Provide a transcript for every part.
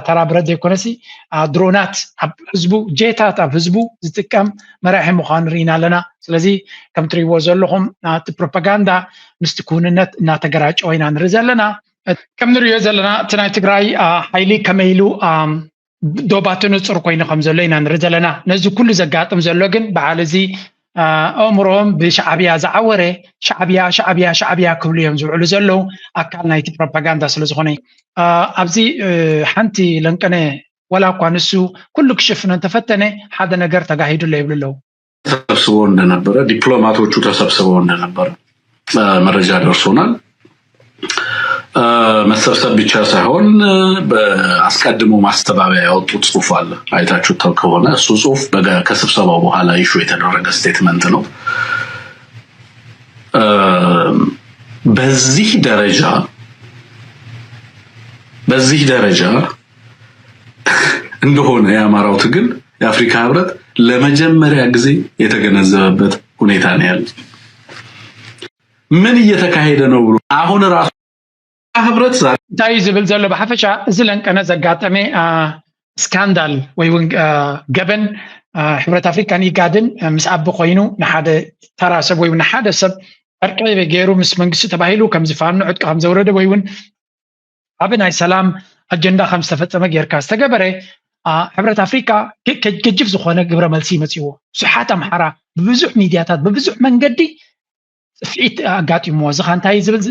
ተራ ብረት ዘይኮነሲ ድሮናት ኣብ ህዝቡ ጄታት ኣብ ህዝቡ ዝጥቀም መራሒ ምዃኑ ርኢና ኣለና። ስለዚ ከም ትሪእዎ ዘለኹም እቲ ፕሮፓጋንዳ ምስቲ ክውንነት እናተገራጨወ ኢና ንርኢ ዘለና። ከም ንሪኦ ዘለና እቲ ናይ ትግራይ ሓይሊ ከመይ ኢሉ ዶባቱ ንፁር ኮይኑ ከም ዘሎ ኢና ንርኢ ዘለና። ነዚ ኩሉ ዘጋጥም ዘሎ ግን በዓል እዚ ኣእምሮኦም ብሻዕብያ ዝዓወረ ሻዕብያ ሻዕብያ ሻዕብያ ክብሉ እዮም ዝውዕሉ ዘለዉ ኣካል ናይቲ ፕሮፓጋንዳ ስለ ዝኾነ ኣብዚ ሓንቲ ለንቀነ ወላ እኳ ንሱ ኩሉ ክሽፍኖ እንተፈተነ ሓደ ነገር ተጋሂዱ ኣሎ ይብሉ ኣለዉ። ተሰብስቦ እንደነበረ ዲፕሎማቶቹ ተሰብስበው እንደነበረ መረጃ ደርሶናል። መሰብሰብ ብቻ ሳይሆን በአስቀድሞ ማስተባበያ ያወጡት ጽሁፍ አለ። አይታችሁት ከሆነ እሱ ጽሁፍ ከስብሰባው በኋላ ይሹ የተደረገ ስቴትመንት ነው። በዚህ ደረጃ በዚህ ደረጃ እንደሆነ የአማራው ትግል የአፍሪካ ህብረት ለመጀመሪያ ጊዜ የተገነዘበበት ሁኔታ ነው ያለ። ምን እየተካሄደ ነው ብሎ አሁን ራሱ ህብረት ዛሬ እንታይ እዩ ዝብል ዘሎ ብሓፈሻ እዚ ለንቀነ ዘጋጠመ ስካንዳል ወይ እውን ገበን ሕብረት ኣፍሪካን ኢጋድን ምስ ኣቢ ኮይኑ ንሓደ ተራ ሰብ ወይ ንሓደ ሰብ ዕርቂ ገይሩ ምስ መንግስቲ ተባሂሉ ከም ዝፋኑ ዕጥቂ ከም ዘውረደ ወይ እውን ዓቢ ናይ ሰላም ኣጀንዳ ከም ዝተፈጸመ ጌርካ ዝተገበረ ሕብረት ኣፍሪካ ገጅፍ ዝኾነ ግብረ መልሲ ይመፅዎ። ብዙሓት ኣምሓራ ብብዙሕ ሚድያታት ብብዙሕ መንገዲ ፅፍዒት ኣጋጢምዎ። እዚ ኸ እንታይ ዝብል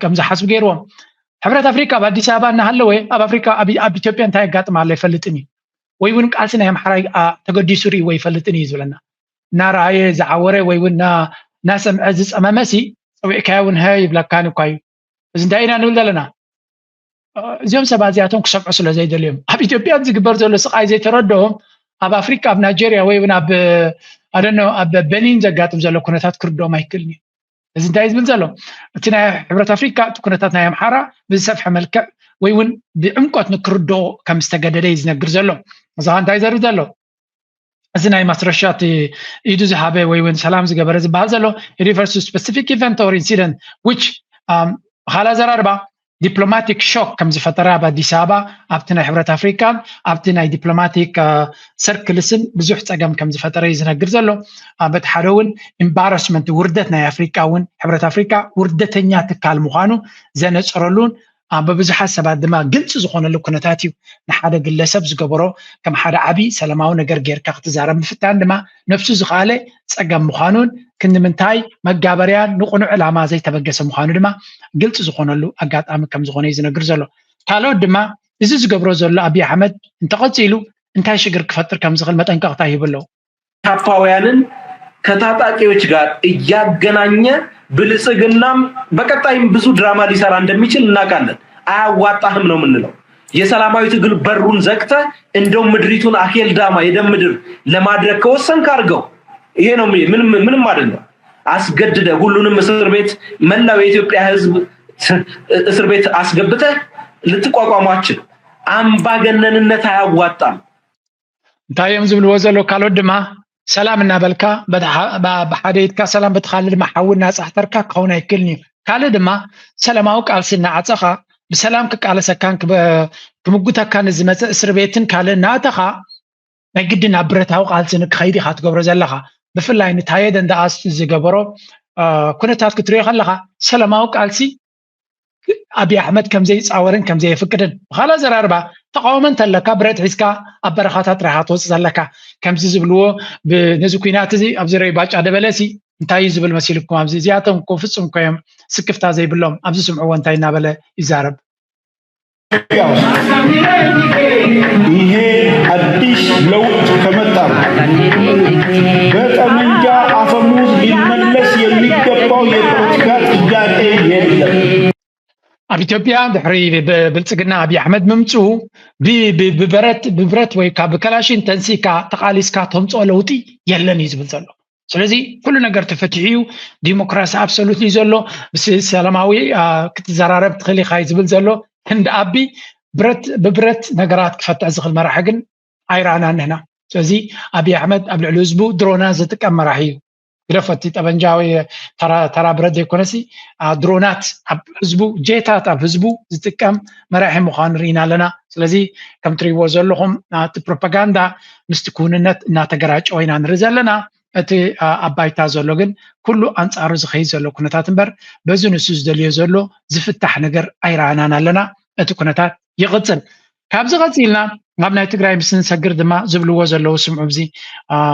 ከም ዝሓስቡ ገይርዎም። ሕብረት ኣፍሪካ ኣብ ኣዲስ ኣበባ እናሃለወ ኣብ ኣፍሪካ ኣብ ኢትዮጵያ እንታይ ኣጋጥም ኣሎ ይፈልጥን እዩ ወይ እውን ቃልሲ ናይ ኣምሓራ ተገዲሱ ርእይዎ ይፈልጥን እዩ ዝብለና። እናረኣየ ዝዓወረ ወይ እውን እናሰምዐ ዝፀመመሲ ፀዊዕካዮ እውን ሀ ይብለካን እኳ እዩ። እዚ እንታይ ኢና ንብል ዘለና? እዚኦም ሰባት እዚኣቶም ክሰምዑ ስለ ዘይደልዮም ኣብ ኢትዮጵያ ዝግበር ዘሎ ስቃይ ዘይተረድኦም ኣብ ኣፍሪካ ኣብ ናይጀርያ ወይ እውን ኣብ ኣደኖ ኣብ በኒን ዘጋጥም ዘሎ ኩነታት ክርድኦም ኣይክእልን እዩ። እዚ እንታይ ዝብል ዘሎ እቲ ናይ ሕብረት ኣፍሪካ እቲ ኩነታት ናይ ኣምሓራ ብዝሰፍሐ መልክዕ ወይ እውን ብዕምቆት ንክርድኦ ከም ዝተገደደ እዩ ዝነግር ዘሎ። እዚ እንታይ ዘርኢ ዘሎ እዚ ናይ ማስረሻ እቲ ኢዱ ዝሃበ ወይ እውን ሰላም ዝገበረ ዝበሃል ዘሎ refers to specific event or incident which ብካል ኣዘራርባ ዲፕሎማቲክ ሾክ ከም ዝፈጠረ ኣብ ኣዲስ ኣበባ ኣብቲ ናይ ሕብረት ኣፍሪካን ኣብቲ ናይ ዲፕሎማቲክ ሰርክልስን ብዙሕ ፀገም ከም ዝፈጠረ እዩ ዝነግር ዘሎ። በቲ ሓደ እውን ኢምባረስመንት ውርደት ናይ ኣፍሪካ እውን ሕብረት ኣፍሪካ ውርደተኛ ትካል ምዃኑ ዘነፀረሉን በብዙሓት ሰባት ድማ ግልፂ ዝኾነሉ ኩነታት እዩ። ንሓደ ግለሰብ ዝገበሮ ከም ሓደ ዓብዪ ሰላማዊ ነገር ጌርካ ክትዛረብ ምፍታን ድማ ነብሱ ዝኸኣለ ፀገም ምዃኑን ክንዲ ምንታይ መጋበርያን ንቕኑዕ ዕላማ ዘይተበገሰ ምዃኑ ድማ ግልፂ ዝኾነሉ ኣጋጣሚ ከም ዝኾነ እዩ ዝነግር ዘሎ። ካልኦት ድማ እዚ ዝገብሮ ዘሎ ኣብይ ኣሕመድ እንተቐፂሉ እንታይ ሽግር ክፈጥር ከም ዝኽእል መጠንቀቕታ ይህቡ ኣለዉ። ካፓውያንን ከታጣቂዎች ጋር እያገናኘ ብልጽግናም በቀጣይም ብዙ ድራማ ሊሰራ እንደሚችል እናውቃለን። አያዋጣህም ነው የምንለው። የሰላማዊ ትግል በሩን ዘግተህ እንደው ምድሪቱን አኬልዳማ የደም ምድር ለማድረግ ከወሰንክ አድርገው። ይሄ ነው ምንም ምንም አይደለም። አስገድደህ ሁሉንም እስር ቤት መላው የኢትዮጵያ ህዝብ እስር ቤት አስገብተህ ልትቋቋመው አትችልም። አምባገነንነት አያዋጣም። እንታይ እዮም ዝብልዎ ዘለዉ ካልኦት ድማ ሰላም እናበልካ ብሓደ ኢድካ ሰላም በቲ ካልእ ድማ ሓዊ እናፃሕተርካ ክኸውን ኣይክእልን እዩ። ካልእ ድማ ሰላማዊ ቃልሲ እናዓፀኻ ብሰላም ክቃለሰካን ክምጉተካን ዝመፅእ እስር ቤትን ካልእ እናእተኻ ናይ ግድን ኣብ ብረታዊ ቃልሲ ንክኸይድ ኢኻ ትገብሮ ዘለኻ። ብፍላይ ንታየ ደንደኣስ ዝገበሮ ኩነታት ክትሪኦ ከለኻ ሰላማዊ ቃልሲ ኣብይ ኣሕመድ ከም ዘይፃወርን ከም ዘየፍቅድን ብኻልእ ኣዘራርባ ተቃውሞ እንተለካ ብረት ሒዝካ ኣብ በረኻታት ጥራይ ኢኻ ትወፅእ ዘለካ ከምዚ ዝብልዎ ነዚ ኩናት እዚ ኣብዚ ረይ ባጫ ደበለሲ እንታይ እዩ ዝብል መሲልኩም ኣብዚ እዚኣቶም እኮ ፍፁም እኮ እዮም ስክፍታ ዘይብሎም ኣብዚ ስምዕዎ እንታይ እናበለ ይዛረብ። ይሄ አዲስ ለውጥ ከመጣ በጠመንጃ አፈሙዝ ሊመለስ የሚገባው የፖለቲካ ጥያቄ የለም። ኣብ ኢትዮጵያ ድሕሪ ብልፅግና ኣብይ ኣሕመድ ምምፅኡ ብብረት ብብረት ወይ ካብ ከላሽን ተንሲካ ተቃሊስካ ተምፅኦ ለውጢ የለን እዩ ዝብል ዘሎ። ስለዚ ኩሉ ነገር ተፈቲሑ እዩ። ዲሞክራሲ ኣብሶሉት እዩ ዘሎ። ሰላማዊ ክትዘራረብ ትኽእል ኢኻ እዩ ዝብል ዘሎ። ክንዲ ኣቢ ብረት ብብረት ነገራት ክፈትሕ ዝኽእል መራሒ ግን ኣይረኣናን ንሕና። ስለዚ ኣብይ ኣሕመድ ኣብ ልዕሊ ህዝቡ ድሮና ዝጥቀም መራሒ እዩ። ግደፎ፣ እቲ ጠበንጃ ወይ ተራ ብረት ዘይኮነሲ፣ ድሮናት ኣብ ህዝቡ፣ ጄታት ኣብ ህዝቡ ዝጥቀም መራሒ ምዃኑ ርኢና ኣለና። ስለዚ ከም ትሪእዎ ዘለኹም እቲ ፕሮፓጋንዳ ምስቲ ክውንነት እናተገራጨወ ኢና ንርኢ ዘለና። እቲ ኣብ ባይታ ዘሎ ግን ኩሉ ኣንፃሩ ዝኸይድ ዘሎ ኩነታት እምበር፣ በዚ ንሱ ዝደልዮ ዘሎ ዝፍታሕ ነገር ኣይረኣናን ኣለና። እቲ ኩነታት ይቕፅል። ካብዚ ቀፂልና ናብ ናይ ትግራይ ምስ ንሰግር ድማ ዝብልዎ ዘለዉ ስምዑ። እዚ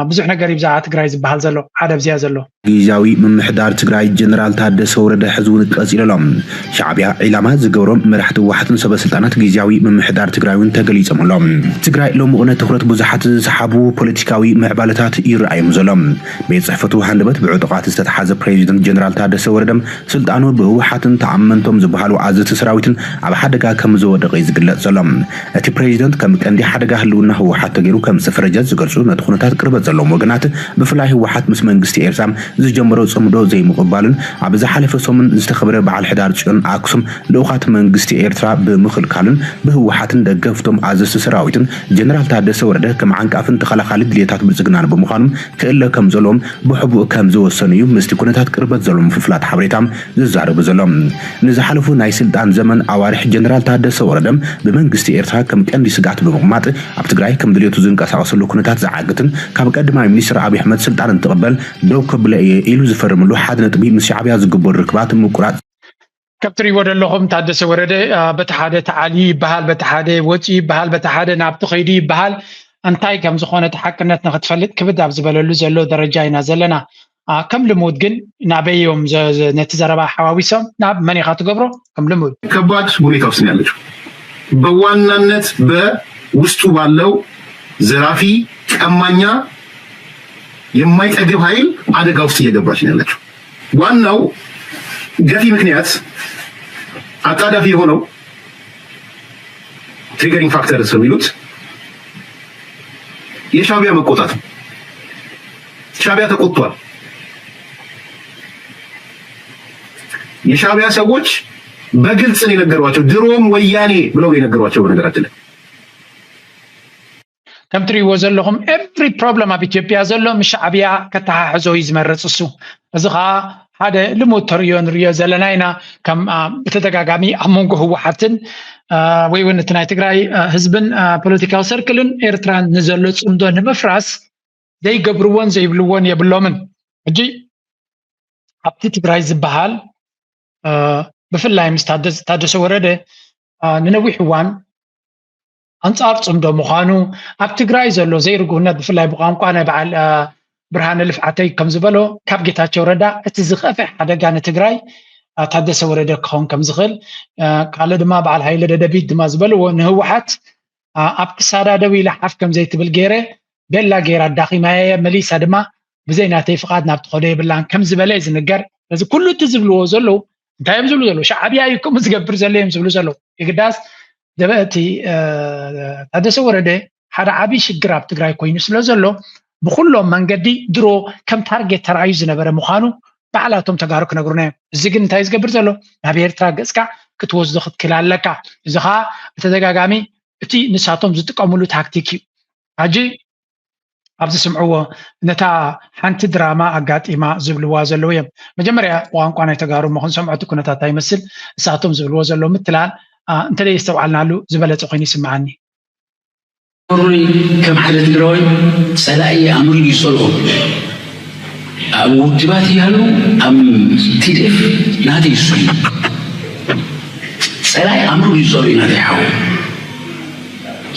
ብዙሕ ነገር እዩ ብዛዕባ ትግራይ ዝበሃል ዘሎ፣ ሓደ ኣብዚያ ዘሎ። ግዝያዊ ምምሕዳር ትግራይ ጀነራል ታደሰ ወረደ ሕዚ እውን ቀፂሉ ኣሎ። ሻዕቢያ ዒላማ ዝገብሮም መራሕቲ ህወሓትን ሰበ ስልጣናት ግዝያዊ ምምሕዳር ትግራይ እውን ተገሊፆም ኣሎ። ትግራይ ሎሚ እዋን ትኹረት ብዙሓት ዝሰሓቡ ፖለቲካዊ ምዕባለታት ይረኣዮም ዘሎ። ቤት ፅሕፈቱ ሃንደበት ብዕጡቓት ዝተተሓዘ ፕሬዚደንት ጀነራል ታደሰ ወረደ ስልጣኑ ብህወሓትን ተኣመንቶም ዝበሃሉ ኣዘዝቲ ሰራዊትን ኣብ ሓደጋ ከም ዝወደቐ እዩ ዝግለፅ ዘሎ። እቲ ፕሬዚደንት ከም ቀንዲ ሓደጋ ህልውና ህወሓት ተገይሩ ከም ዝተፈረጀ ዝገልፁ ነቲ ኩነታት ቅርበት ዘለዎም ወገናት፣ ብፍላይ ህወሓት ምስ መንግስቲ ኤርትራ ዝጀመሮ ፅምዶ ዘይምቕባሉን ኣብ ዝሓለፈ ሰሙን ዝተኸበረ በዓል ሕዳር ፅዮን ኣክሱም ልኡኻት መንግስቲ ኤርትራ ብምኽልካሉን ብህወሓትን ደገፍቶም ኣዘዝቲ ሰራዊትን ጀነራል ታደሰ ወረደ ከም ዓንቃፍን ተኸላኻሊ ድልየታት ብልፅግናን ብምዃኑ ክእለ ከም ዘለዎም ብሕቡእ ከም ዝወሰኑ እዩ ምስቲ ኩነታት ቅርበት ዘለዎም ፍልፍላት ሓበሬታ ዝዛረቡ ዘሎ። ንዝሓለፉ ናይ ስልጣን ዘመን ኣዋርሕ ጀነራል ታደሰ ወረደ ብመንግስቲ ኤርትራ ከም ቀንዲ ስግኣት ብምቕማጥ ኣብ ትግራይ ከም ድልየቱ ዝንቀሳቐሰሉ ኩነታት ዝዓግትን ካብ ቀዳማይ ሚኒስትር ኣብይ ኣሕመድ ስልጣን እንትቕበል ደው ከብሎ እየ ኢሉ ዝፈርምሉ ሓደ ነጥቢ ምስ ሻዕብያ ዝግበሩ ርክባት ምቁራፅ ከም ትሪእዎ ዘለኹም ታደሰ ወረደ በቲ ሓደ ተዓልዩ ይበሃል፣ በቲ ሓደ ወፂኡ ይበሃል፣ በቲ ሓደ ናብቲ ከይዱ ይበሃል። እንታይ ከም ዝኾነ እቲ ሓቅነት ንክትፈልጥ ክብድ ኣብ ዝበለሉ ዘሎ ደረጃ ኢና ዘለና። ከም ልሙድ ግን ናበይ እዮም ነቲ ዘረባ ሓዋዊሶም ናብ መን ኢኻ ትገብሮ? ከም ልሙድ ከባድ ሁኔታ ውስጥ ነው ያለችው። በዋናነት በውስጡ ባለው ዘራፊ፣ ቀማኛ፣ የማይጠግብ ኃይል አደጋ ውስጥ እየገባች ነው ያለችው። ዋናው ገፊ ምክንያት አጣዳፊ የሆነው triggering factor የሚሉት የሻዕቢያ መቆጣት። ሻዕቢያ ተቆጥቷል። የሻዕቢያ ሰዎች በግልጽ ነው የነገሯቸው። ድሮም ወያኔ ብለው ነው የነገሯቸው። በነገራችን ላይ ከም ትሪእዎ ዘለኹም every problem ኣብ ኢትዮጵያ ዘሎ ምስ ሻዕቢያ ከተሓሕዞ እዩ ዝመርፅ እሱ። እዚ ከዓ ሓደ ልሙድ ተርእዮ ንርእዮ ዘለና ኢና። ከም ብተደጋጋሚ ኣብ መንጎ ህወሓትን ወይ እውን እቲ ናይ ትግራይ ህዝብን ፖለቲካዊ ሰርክልን ኤርትራን ንዘሎ ፅምዶ ንምፍራስ ዘይገብርዎን ዘይብልዎን የብሎምን። ሕጂ ኣብቲ ትግራይ ዝበሃል ብፍላይ ምስ ታደሰ ወረደ ንነዊሕ እዋን ኣንፃር ፅምዶ ምዃኑ፣ ኣብ ትግራይ ዘሎ ዘይርጉህነት ብፍላይ ብቋንቋ ናይ በዓል ብርሃነ ልፍዓተይ ከም ዝበሎ ካብ ጌታቸው ረዳ እቲ ዝኸፍአ ሓደጋ ንትግራይ ታደሰ ወረደ ክኸውን ከም ዝኽእል፣ ካልእ ድማ በዓል ሃይለ ደደቢት ድማ ዝበልዎ ንህወሓት ኣብ ክሳዳ ደው ኢላ ሓፍ ከም ዘይትብል ገይረ ቤላ ገይራ ኣዳኺማያ እየ፣ መሊሳ ድማ ብዘይ ናተይ ፍቓድ ናብ ትኸዶ የብላን ከም ዝበለ እዩ ዝንገር። ስለዚ ኩሉ እቲ ዝብልዎ ዘለዉ እንታይ እዮም ዝብሉ ዘለዉ? ሻዕብያ እዩ ከምኡ ዝገብር ዘሎ እዮም ዝብሉ ዘለዉ። የግዳስ ደበ እቲ ታደሰ ወረደ ሓደ ዓብዪ ሽግር ኣብ ትግራይ ኮይኑ ስለ ዘሎ ብኩሎም መንገዲ ድሮ ከም ታርጌት ተራእዩ ዝነበረ ምዃኑ ባዕላቶም ተጋሩ ክነግሩና እዮም። እዚ ግን እንታይ ዝገብር ዘሎ? ናብ ኤርትራ ገፅካ ክትወስዶ ክትክእል ኣለካ። እዚ ከዓ ብተደጋጋሚ እቲ ንሳቶም ዝጥቀምሉ ታክቲክ እዩ። ሕጂ ኣብዚ ስምዕዎ፣ ነታ ሓንቲ ድራማ ኣጋጢማ ዝብልዋ ዘለዉ እዮም። መጀመርያ ብቋንቋ ናይ ተጋሩ እሞ ክንሰምዖ እቲ ኩነታት እንታይ ይመስል፣ ንሳቶም ዝብልዎ ዘለዉ ምትላል እንተዘይ የስተውዓልናሉ ዝበለፀ ኮይኑ ይስምዓኒ። ሩይ ከም ሓደ ትግራዋይ ፀላኢ ኣምሪሩ ይፀልኦ። ኣብ ውድባት ይሃሉ ኣብ ቲዲኤፍ ናተይ እሱ እዩ። ፀላኢ ኣምሪሩ ይፀልኦ እዩ ናተይ ሓው።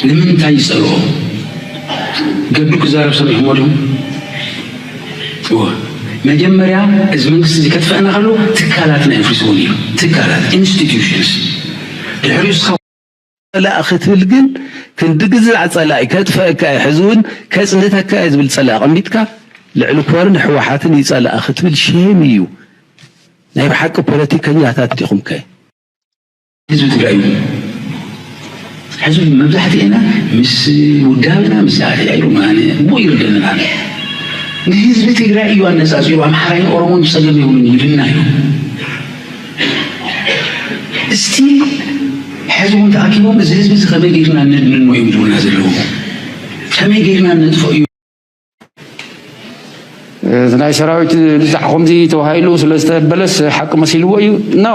ንምንታይ ይፀልኦ? ገዱ ክዛረብ ሰሚዕሞ ዲኹም? እወ። መጀመርያ እዚ መንግስቲ እዚ ከጥፍአና ከሎ ትካላትና እዮም ፍሪስዎም ነይሩ። ትካላት፣ institutions። ድሕሪኡ እስኻ ጸላኢ ክትብል ግን ክንዲ ግዛዕ ጸላኢ ከጥፍአካ እየ ሕዚ እውን ከጽንተካ እየ ዝብል ጸላኢ ኣቐሚጥካ ልዕሊ ኮርን ሕወሓትን እዩ ጸላኢ ክትብል ሼም እዩ። ናይ ብሓቂ ፖለቲከኛታት ዲኹም ከ? ህዝቢ ትግራይ እዩ። ሕዚ መብዛሕትኤና ምስ ውዳበና ምስ ኣተያይሩ ኣነ ብኡ ይርደንን ኣነ ንህዝቢ ትግራይ እዩ ኣነፃፂሩ ኣምሓራይን ኦሮሞን ፀገም የብሉን ይብልና እዩ። እስቲ ሕዚ እውን ተኣኪቦም እዚ ህዝቢ እዚ ከመይ ገይርና ነድምኖ እዮም ዝብሉና ዘለዉ። ከመይ ገይርና ነጥፍኦ እዩ። እቲ ናይ ሰራዊት ብዛሕ ከምዚ ተባሂሉ ስለ ዝተበለስ ሓቂ መሲልዎ እዩ። ኖ፣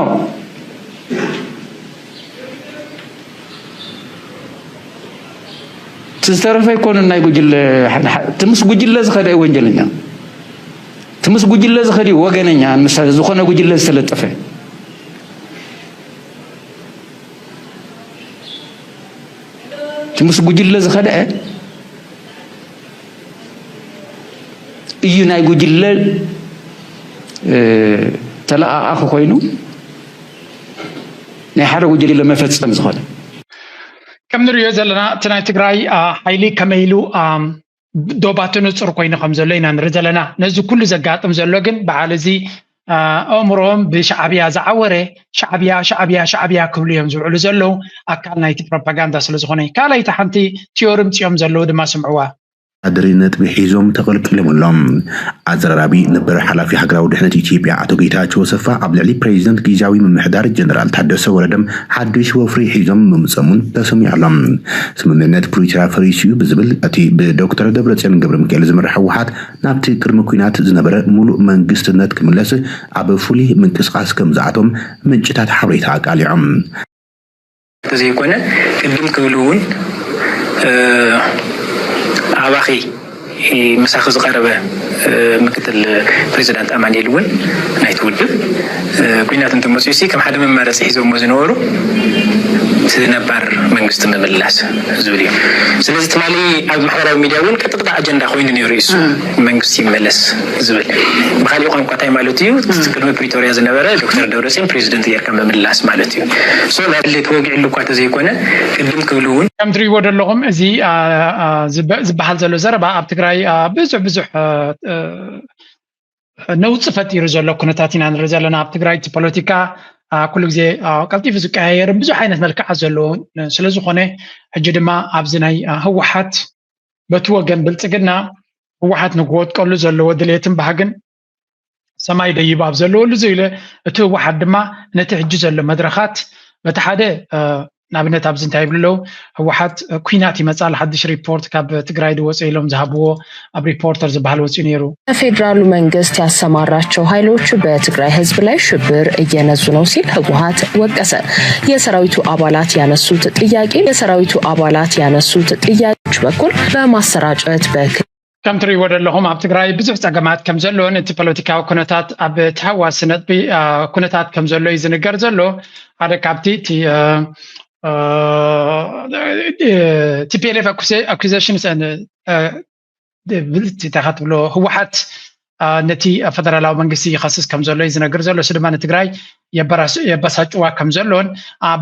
እቲ ዝተረፈ ኣይኮነን ናይ ጉጅለ። እቲ ምስ ጉጅለ ዝኸደ እዩ ወንጀለኛ። እቲ ምስ ጉጅለ ዝኸደ እዩ ወገነኛ፣ ምስ ዝኾነ ጉጅለ ዝተለጠፈ። እቲ ምስ ጉጅለ ዝኸደ እዩ ናይ ጉጅለ ተለኣኣኺ ኮይኑ ናይ ሓደ ጉጅለ መፈጸም ዝኾነ። ከም ንሪኦ ዘለና እቲ ናይ ትግራይ ሓይሊ ከመይ ኢሉ ዶባቱ ንፁር ኮይኑ ከም ዘሎ ኢና ንርኢ ዘለና። ነዚ ኩሉ ዘጋጥም ዘሎ ግን በዓል እዚ ኣእምሮኦም ብሻዕብያ ዝዓወረ፣ ሻዕብያ ሻዕብያ ሻዕብያ ክብሉ እዮም ዝውዕሉ ዘለዉ፣ ኣካል ናይቲ ፕሮፓጋንዳ ስለ ዝኾነ። ካልኣይቲ ሓንቲ ቲዮሪ ምፅኦም ዘለዉ ድማ ስምዕዋ። ኣደሪ ነጥቢ ሒዞም ተቐልቂሎም ኣለዉ። ኣዘራራቢ ነበር ሓላፊ ሃገራዊ ድሕነት ኢትዮጵያ ኣቶ ጌታቸው ኣሰፋ ኣብ ልዕሊ ፕሬዚደንት ግዝያዊ ምምሕዳር ጀነራል ታደሰ ወረደ ሓዱሽ ወፍሪ ሒዞም ምምፅኦም እውን ተሰሚዑ ኣሎ። ስምምዕነት ፕሪቶርያ ፈሪሱ እዩ ብዝብል እቲ ብዶክተር ደብረፅዮን ገብረሚካኤል ዝምራሕ ህወሓት ናብቲ ቅድሚ ኲናት ዝነበረ ሙሉእ መንግስትነት ክምለስ ኣብ ፍሉይ ምንቅስቃስ ከም ዝኣቶም ምንጭታት ሓበሬታ ኣቃሊዖም። እንተዘይኮነ ቅድም ክብል እውን ኣባኺ ምሳኺ ዝቐረበ ምክትል ፕሬዚዳንት ኣማኑኤል እውን ናይቲ ውድብ ኲናት እንተመፅኡ ሲ ከም ሓደ መማረፂ ሒዞሞ ዝነበሩ እቲ ነባር መንግስቲ ምምላስ ዝብል እዩ። ስለዚ ትማሊ ኣብ ማሕበራዊ ሚድያ እውን ቀጥታ ኣጀንዳ ኮይኑ ነይሩ እዩ እሱ መንግስቲ ይመለስ ዝብል። ብካሊእ ቋንቋ እንታይ ማለት እዩ? ቅድሚ ፕሪቶርያ ዝነበረ ዶክተር ደብረፅዮን ፕሬዚደንት ጌርካ ምምላስ ማለት እዩ። So ናድሊ ተወጊዕሉ እኳ ተዘይኮነ ቅድም ክብሉ እውን ከም ትሪእዎ ዘለኹም እዚ ዝበሃል ዘሎ ዘረባ ኣብ ትግራይ ብዙሕ ብዙሕ ነውፂ ፈጢሩ ዘሎ ኩነታት ኢና ንርኢ ዘለና። ኣብ ትግራይ እቲ ፖለቲካ ኩሉ ግዜ ቀልጢፉ ዝቀያየርን ብዙሕ ዓይነት መልክዓት ዘለዎ ስለዝኾነ ሕጂ ድማ ኣብዚ ናይ ህወሓት በቲ ወገን ብልፅግና ህወሓት ንክወድቀሉ ዘለዎ ድሌትን ባህግን ሰማይ ደይቡ ኣብ ዘለወሉ እዚ ኢለ እቲ ህወሓት ድማ ነቲ ሕጂ ዘሎ መድረኻት በቲ ሓደ ንኣብነት ኣብዚ እንታይ ይብሉ ኣለዉ? ህወሓት ኲናት ይመፅእ ኣሎ ሓድሽ ሪፖርት ካብ ትግራይ ዝወፀ ኢሎም ዝሃብዎ ኣብ ሪፖርተር ዝበሃል ወፂኡ ነይሩ። የፌዴራሉ መንግስት ያሰማራቸው ኃይሎች በትግራይ ህዝብ ላይ ሽብር እየነዙ ነው ሲል ህወሓት ወቀሰ። የሰራዊቱ አባላት ያነሱት ጥያቄ የሰራዊቱ አባላት ያነሱት ጥያቄዎች በኩል በማሰራጨት በክ ከም ትሪእዎ ዘለኹም ኣብ ትግራይ ብዙሕ ፀገማት ከም ዘሎን እቲ ፖለቲካዊ ኩነታት ኣብ ተሃዋሲ ነጥቢ ኩነታት ከም ዘሎ እዩ ዝንገር ዘሎ። ሓደ ካብቲ እቲ TPLF accusations ብልቲ እንታይ ትብሎ ህወሓት ነቲ ፈደራላዊ መንግስቲ ይኸስስ ከም ዘሎ እዩ ዝነግር ዘሎ። እሱ ድማ ንትግራይ የበሳጭዋ ከም ዘሎን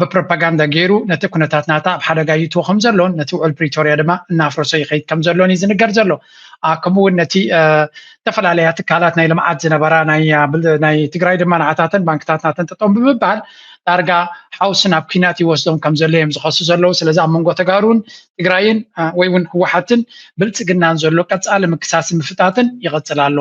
ብፕሮፓጋንዳ ገይሩ ነቲ ኩነታት ናታ ኣብ ሓደጋ ይእትዎ ከም ዘሎን ነቲ ውዕል ፕሪቶርያ ድማ እናፍረሶ ይኸይድ ከም ዘሎን እዩ ዝንገር ዘሎ። ከምኡ እውን ነቲ ዝተፈላለያ ትካላት ናይ ልምዓት ዝነበራ ናይ ትግራይ ድማ ንዓታተን ባንክታት ናተን ጠጠው ብምባል ዳርጋ ሓውሲ ናብ ኲናት ይወስዶም ከም ዘሎ እዮም ዝኸሱ ዘለዉ። ስለዚ ኣብ መንጎ ተጋሩን ትግራይን ወይ እውን ህወሓትን ብልፅግናን ዘሎ ቀፃሊ ምክሳስን ምፍጣጥን ይቐፅል ኣሎ።